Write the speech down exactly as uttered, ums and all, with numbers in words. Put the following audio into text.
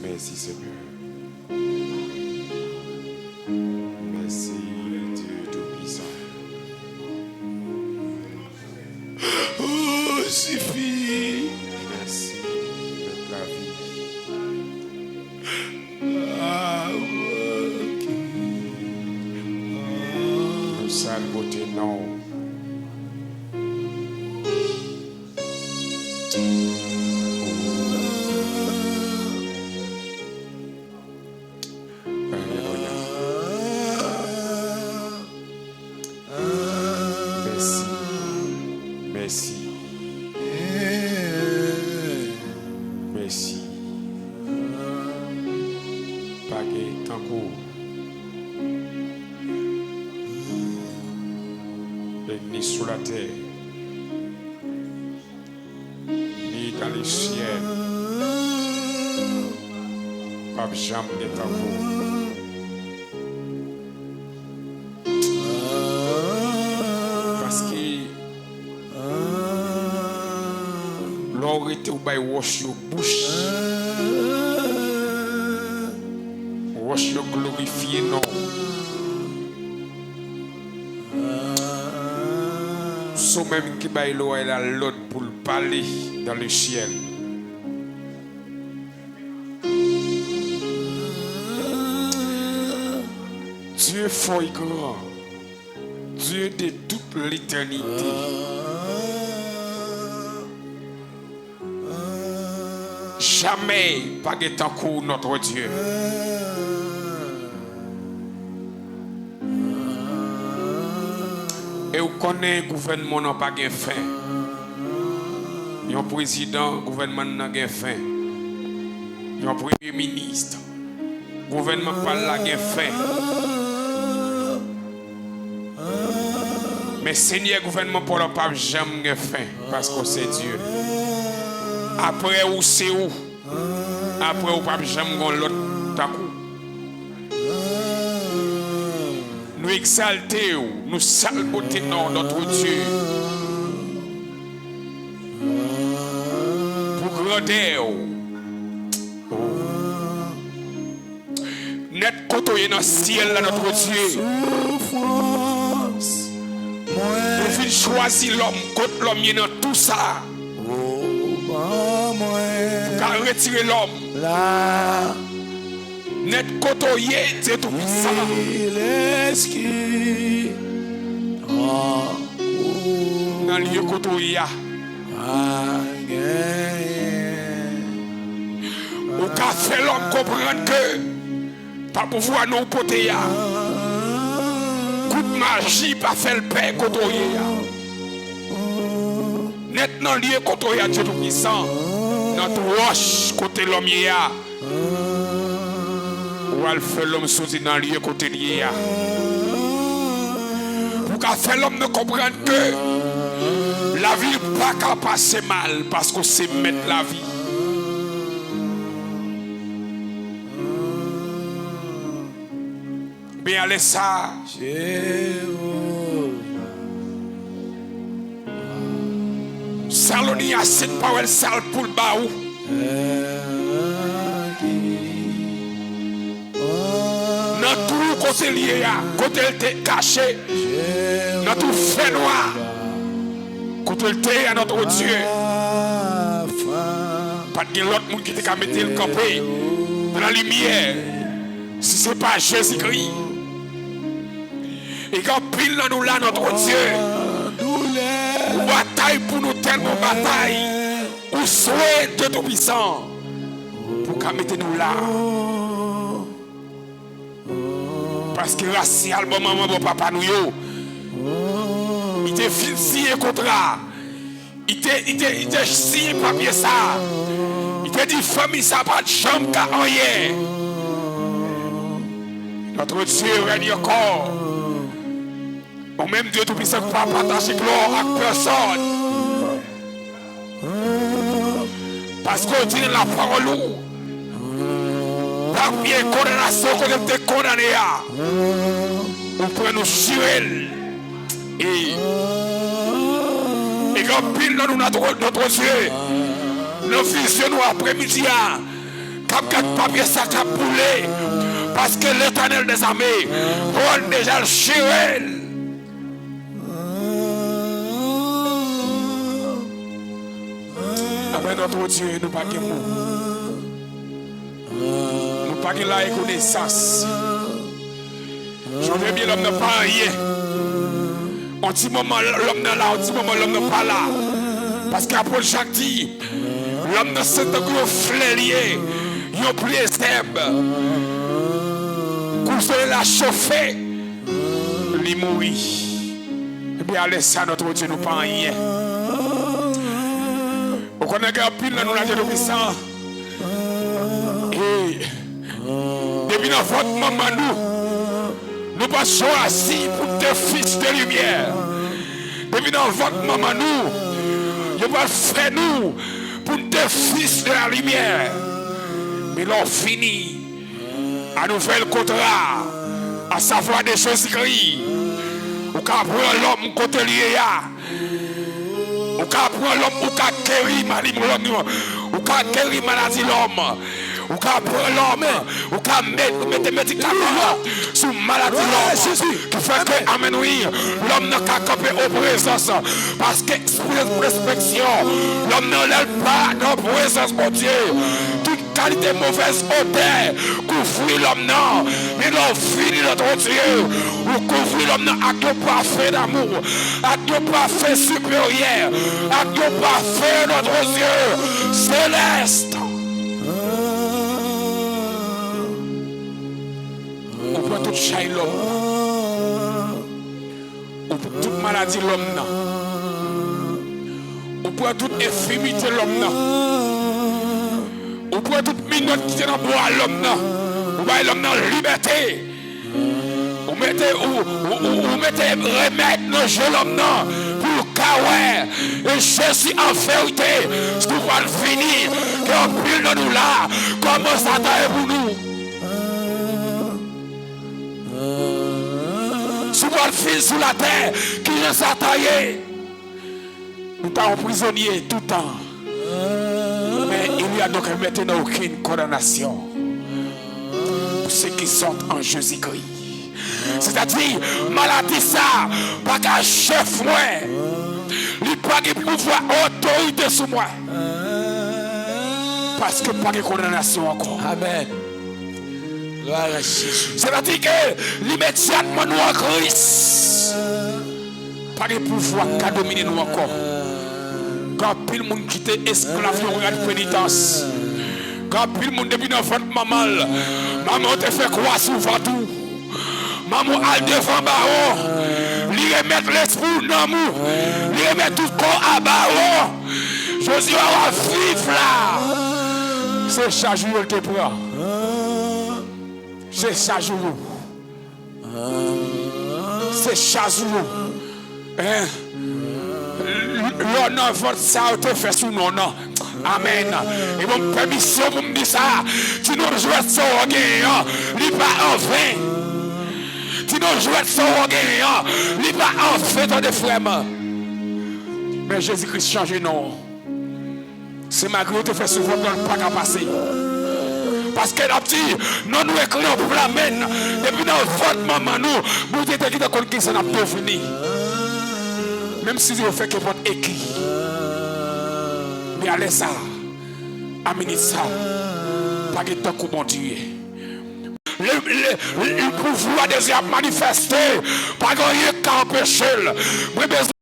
Mèsi, Senyè. Mèsi, Dye Toupisan. Oh, sifi. Mèsi, Mèt lavi. Ah, ok. Nou sal bote non w. Alelouya. Mèsi. Mèsi. Mèsi. Pa gen tankou w. E ni sou latè, ni dan lesyèl, p ap janm gen tankou w. Paske lè w rete, w bay wòch yo bouch, wòch yo glorifye non w. Se ou menm ki bay loway la lòd pou l pale dan lesyèl. Dieu fort et grand, Dieu de toute l'éternité. Jamè pa gen tankou w, notre Dieu. E w konnen gouvènman w nan pa gen fen. Yon prezidan, gouvènman nan gen fen. Yon premye minis, gouvènman pa l la gen fen. Men Senyè, gouvènman pa w la p ap janm gen fen, paske w se Dye. Apre ou se ou. Apre ou p ap janm gen lòt tankou. Nou egzalte w, nou salbote non w, notre Dieu, pou grandè w. Nèt kote w ye nan syèl la, notre Dieu. Ou fin chwazi lòm, kot lòm ye nan tou sa. Ou ka retire lòm. Nèt kote w ye, Dye Toupisan. Nan lye kote w ye a. Ou ka fè lòm konprann ke pa pouvwa non w pote a, kout maji pa fè l pè kote w ye a. Nèt nan lye kote w ye a, Dye Toupisan, nan tou wòch kote lòm ye a, ou al fè lòm soti nan lye kote l ye a. Pou w ka fè lòm nan konprann ke lavi l pa ka pase mal, paske w se Mèt lavi. Men alè sa a, Saloni a send pawòl sa l pou l ba ou. Nan twou kote l ye a, kote l te kache, nan twou fènwa, kote l te ye a, notre Dieu, pa t gen lòt moun ki te ka mete l kanpe nan limyè, si se pa Jezikri. E gen anpil nan nou la, notre Dieu, ou batay pou nou, tèlman batay, ou swe, Dye Toupisan, pou ka mete nou la. Paske rasyal bò manman, bò papa nou yo, li te fin siyen kontra. Li te, li te, li te siyen papye sa. Li te di fanmi sa pa t janm ka anyen. Notre Dieu règne encore. Ou menm, Dye Toupisan, pa pataje glwa ak pèsòn. Paske w di nan lapawòl ou, papye kondanasyon kote l te kondane a, ou pran, nou chire l. E, e gen anpil nan nou, notre, notre Dieu, Nan vizyon nou aprèmidi a, k ap gad papye sa k ap boule, paske Letènèl dèzame, Pòl deja l chire l. Avèk notre Dieu, nou pa gen mo. Nou pa gen larekonesans. Jodi a, byen, lòm nan pa anyen. On ti moman, lòm nan la, on ti moman, lòm nan pa la. Paske apot Jak di, lòm nan se tankou yon flè li ye, yon pye zèb. Kou solèy la chofe, li mouri. Epi alè sa, notre Dieu, nou pa anyen. Ou konnen gen anpil nan nou la, Dieu Tout-Puissant. E depi nan vant manman nou, nou pa chwazi pou n te fis de limyè. Depi nan vant manman nou, yo pa fè nou pou n te fis de la limyè. Men lè w vini a nouvèl kontra, asavwa de Jezikri, ou ka pran lòm kote l ye a. Ou ka pran lòm, ou ka geri mali lòm yo. Ou ka geri maladi lòm. Ou ka pran lòm, ou ka met, mete medikaman sou maladi lòm. Ki fè ke, amèn, wi, lòm nan ka kanpe o prezans. Paske espri enspeksyon, lòm nan lè l pa nan prezans Bondye, tout kalite movèz odè kouvri lòm nan. Men lè w vini nan Bondye, ou kouvri lòm nan ak yon pafen damou, ak yon pafen siperyè, ak yon pafen, notre Dieu, céleste. Ou pran tout chay lòm nan. Ou pran tout maladi lòm nan. Ou pran tout enfimite lòm nan. Ou pran tout minòt ki te nan bwa lòm nan. Ou bay lòm nan libète. Ou mete, ou, ou, ou, ou mete remèd nan je lòm nan pou l ka wè. E Jezi, an verite, si w pral vini, gen anpil nan nou la, kòman sa ta ye pou nou? Si w pral vin sou latè, kijan sa ta ye? Nou ta yon prizonye toutan. Men il y a donc maintenant aucune condamnation pour ceux qui sont en Jésus-Christ. Sètadi, maladi sa pa ka chèf mwen. Li pa gen pouvwa, otorite sou mwen. Paske pa gen kondanasyon ankò. Amèn. Glwa a Jezi. Sètadi ke imedyatman nou an Kris, pa gen pouvwa k ka domine nou ankò. Gen anpil moun ki te esklav yon rad penitans. Gen anpil moun depi nan vant manman l, manman w te fè kwa sou vant ou. Manman w al devan bawo. Li remèt lespri w, nanm ou. Li remèt tout kò w a bawo. Jodi a w ap viv la. Se chaj ou yo l te pran. Se chaj ou yo. Se chaj ou yo. Hein? Lè w nan vant sa yo te fè sou non nan. Amèn. E ban m pèmisyon pou m di sa. Ti non jwèt sa w genyen an, li pa anven. Ti non jwèt sa w genyen an, li pa anven, tande frè m. Men Jezi Kris chanje non. Se malgre yo te fè sou vant lan, l pa ka pase. Paske n ap di, non nou ekri nan pla men n. Depi nan vant manman nou, Bondye te gentan konn kisa n ap devni. Menm si yo fè kenpòt eki. Men alè sa, a minit sa, pa gen tankou Bondye. Le, le, le pouvwa de Dye ap manifeste. Pa gen anyen k ka anpeche l. Mwen bezwen